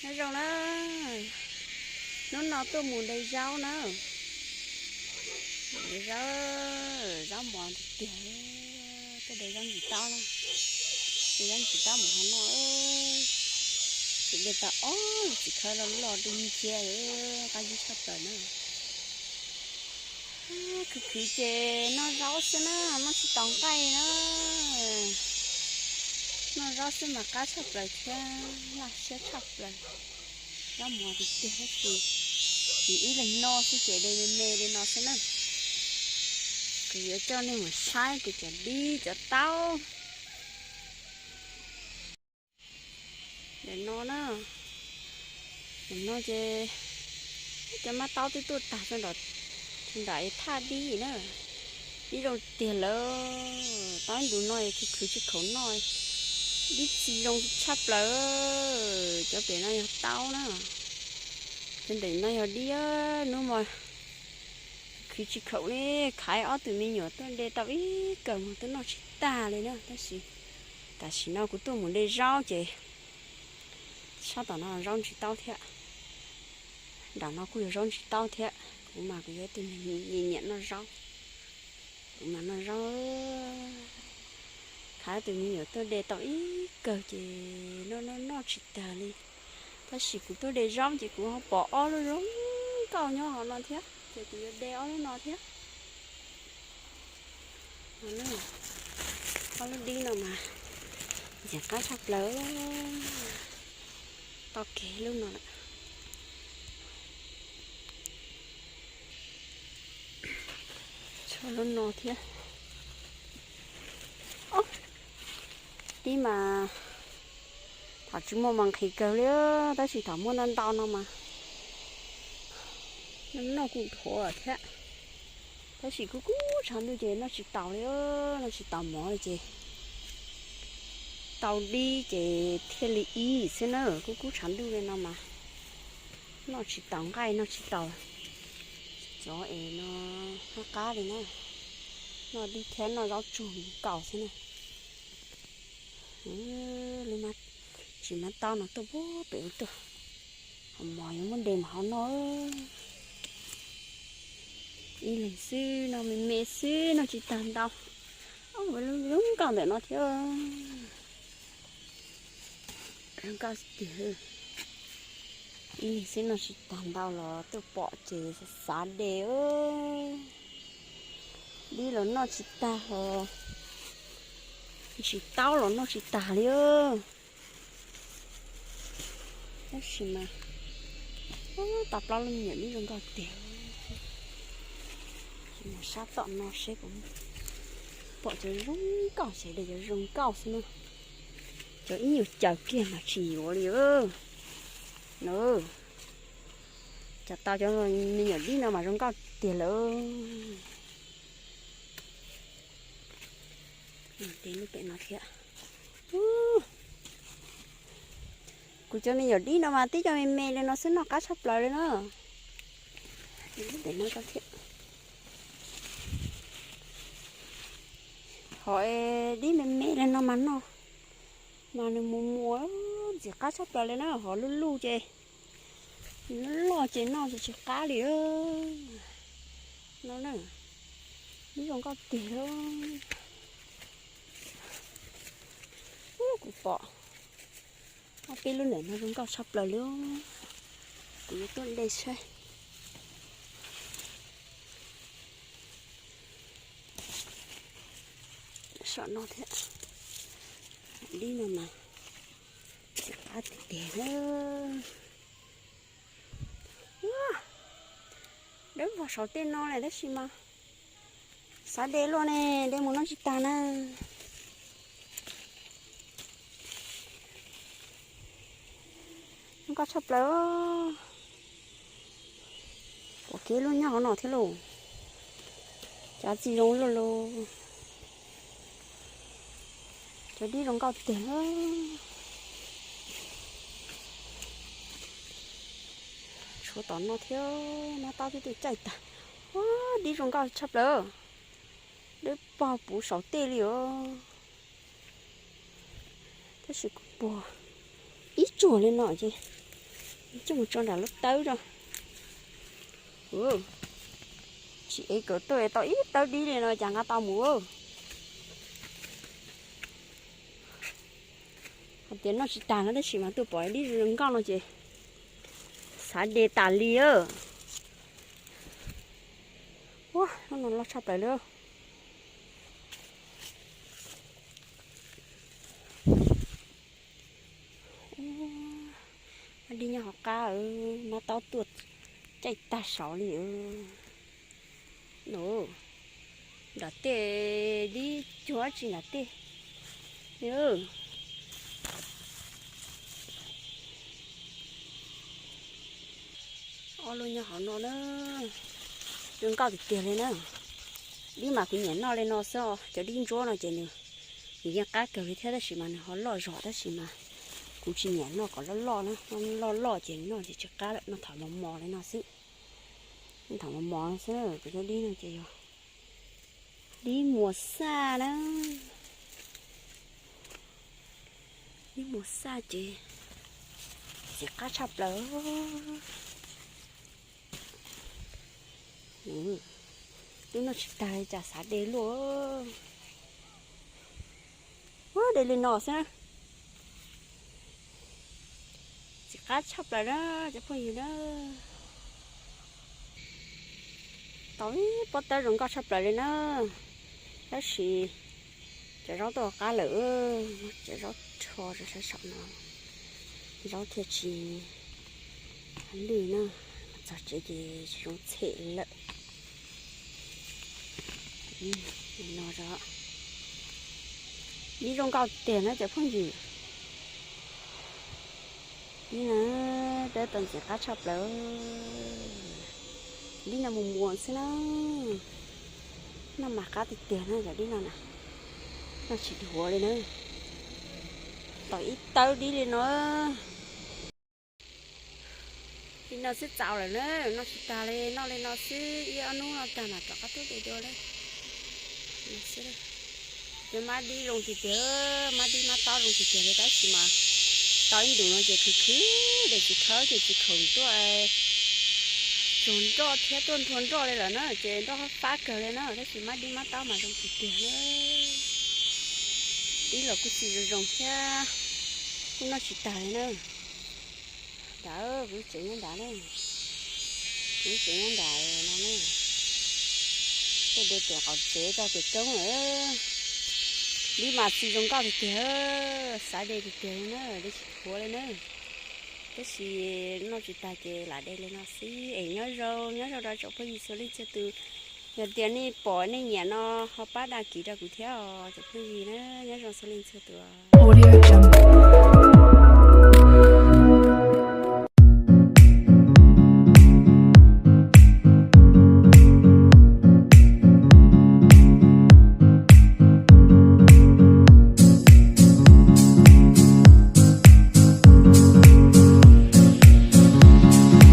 Nyob zoo na, hnub no tuaj mus de zaub na. De zaub, zaub mos tiag tiag, tuaj de zaub ntsis taub na. De zaub ntsis taub mus hauv no, tsis de tau ob txiv khawb loj loj du nciab, qab zib tshaj plaws na. Khwv khwv ces noj zaub xwb na, noj tsis tau nqaij na. Noj zaub xwb mas qab tshaj plaws thiab laj siab tshaj plaws. Zaub mos tiag tiag tab sis, ces ib leeg noj xwb ces de me me li no xwb na. Kuv yuav coj nej mus saib kuv cov dib cov taub. Ntawm no na, ntawm no ces cov mab taub twb tuaj tag rau nram thaj dib na. Dib zoo tiag lawm, tau ib ntus no khwv khwv tsis khaum noj, dib txiv zoo tshaj plaws. Cov pem no yog taub na, cov ntawm no yog dib. Hnub no khwv tsis khaum li, khaiv ob tug me nyuam tuaj de tau ib kawm mas twb noj tsis tag li na. Tab sis tam sim no kuv tuaj mus de zaub ces sab tom no zaub ntsis taub thiab, nram no kuj yog zaub ntsis taub thiab. Kuv mas kuv yog tus nyiam nyiam noj zaub, kuv mas noj zaub. Khaiv tus me nyuam tuaj de tau ib kawm ces noj noj noj tsis tag li. Tab sis kuv tuaj de zaub ces kuv ho pom ob lub zoo nkauj nyob hauv no thiab ces kuv yuav de ob lub no thiab. Ob lub dib no mas ntxim qab tshaj plaws, tau kev lub no lawm. Tshuav lub no thiab. Dib mas thaum tsis muaj mas nqhis kawg li, tab sis thaum muaj ntau ntau no mas noj kuj dhuav thiab. Tab sis kub kub tshav ntuj ces noj tsis taus li, noj tsis taus mov li ces tau dib ces thiaj li ib xwb na. Kub kub tshav ntuj li no mas noj tsis taus nqaij, noj tsis taus cov es no hab qab li na. Noj dib thiab noj zaub tsuag nkaus xwb na. Lub tsis mab taub no tuaj pem ub tuaj, ho mos yuav muab de mus hauv no. Ib leeg xwb no me me xwb noj tsis tag ntau. Lub zoo nkauj ntawm no thiab. Zoo nkauj tiag. Ib leeg xwb noj tsis tag ntau los tuaj pom ces xav de. Dib los noj tsis tag, ho ntsis taub los noj tsis tag li. Tab sis mas tau plaub lub me nyuam dib zoo nkauj tiag. Mus sab tom no seb kuv pom cov zoo nkauj, ces de cov zoo nkauj xwb na. Cov ib nyuag caws kiag mas tsis yuav li. Cov tau cov me nyuam dib no mas zoo nkauj tiag lawm. Kuv cov me nyuam dib no mas tib co me me li no xwb noj qab tshaj plaws li na. Ho dib me me li no mas noj mas nws mus muas ntxim qab tshaj plaws li na. Ho lub luj ces loj ces noj ces tsis qab li. No na, dib zoo nkauj tiag li. Kuv pom ob peb lub ntawm no zoo nkauj tshaj plaws li. Kuv yuav tuaj de saib. Saum no thiab, dib no mas tsis qab tiag tiag. Dawb vog saum tej no lawm tab sis mas xav de luaj ne, de mus noj tsis tag na. Zoo nkauj tshaj plaws. Pom kev lub nyob hauv no thiab lauj. Cav txi zoo luaj lauj. Cov dib zoo nkauj tiag. Tshuav tom no thiab, mab taub twb tuaj caij tag. Ua, dib zoo nkauj tshaj plaws. Dawb paug puv saum tej li os. Tab sis kuv puag ib tsuag li no ces Coj mus tso nram lub tawb no. Tsis ev kawm tuaj tau ib tawb dib li no cas nqa tau mus. Hais tias noj tsis tag no tab sis mas tuaj pom dib zoo nkauj no ces xav de tas li. Ua, hnub no loj tshaj plaws li. Ua, dib nyob hauv qab, mab taub tuaj caij tag saud li. Nram tej dib cuag tsis nram tej. Ob lub nyob hauv no na, zoo nkauj tiag tiag li na. Dib mas kuv nyiam noj li no xwb, cov dib ntsuab no ces nws, nws yeej qab kawg li thiab tab sis mas nws ho loj zog tab sis mas kuv tsis nyiam noj kom loj loj na, loj loj ces noj ces tsis qab lawm, noj thaum mos mos li no xwb. Noj thaum mos mos xwb, kuv cov dib no ces yog dib muas xaj na. Dib muas xaj ces ntxim qab tshaj plaws. Twb noj tsis tag li cas xav de luaj. Ua de li no xwb na. Ntxim qab tshaj plaws na cov phooj ywg na. Tau ib pob tawb zoo nkauj tshaj plaws li na. Tab sis cov zaub tuaj qab lawm, cov zaub rho rau sab saum no, zaub thiaj tsis lwj na, txog tsev ces tsis zoo tshem lawm. No, dib zoo nkauj tiag na cov phooj ywg. Dib no twb tau ntxim qab tshaj plaws. Dib no mus muas xwb na. Noj mas qab tiag tiag na cov dib no na. Noj tsis dhuav li na. Tau ib tawb dib li no. Li no xwb txaus lawm na, noj tsis tag li, noj li no xwb ib ob hnub no tag mam rov qab tuaj de dua li. Cov mab dib zoo tiag tiag, mab dib mab taub zoo tiag tiag li tab sis mas tau ib ntus no ces khwv khwv, de txiv khawb ces txiv khaum tuaj tsuag nroj thiab tuaj nrhua nroj li lawm na ces nroj fab fab kawg li na tab sis mab dib mab taub mas zoo tiag tiag na. Dib los kuj txi zoo zoo thiab, kuj noj tsis tag li na. Ntawd kuv tsev nyob nrad na, kuv tsev nyob nrad no na. Tuaj de pem qaum tsev tau pem roob lawm. Dib mas txi zoo nkauj tiag tiag, xav de tiag tiag li na, de tsis dhuav li na. Tab sis noj tsis tag ces lam de li no xwb es nyob zoo, nyob zoo rau tsoom phooj ywg txhua leej txhua tus. Yog tias nej pom nej nyiam no ho pab dag kiv rau kuv thiab os tsoom phooj ywg na, nyob zoo txhua leej txhua tus.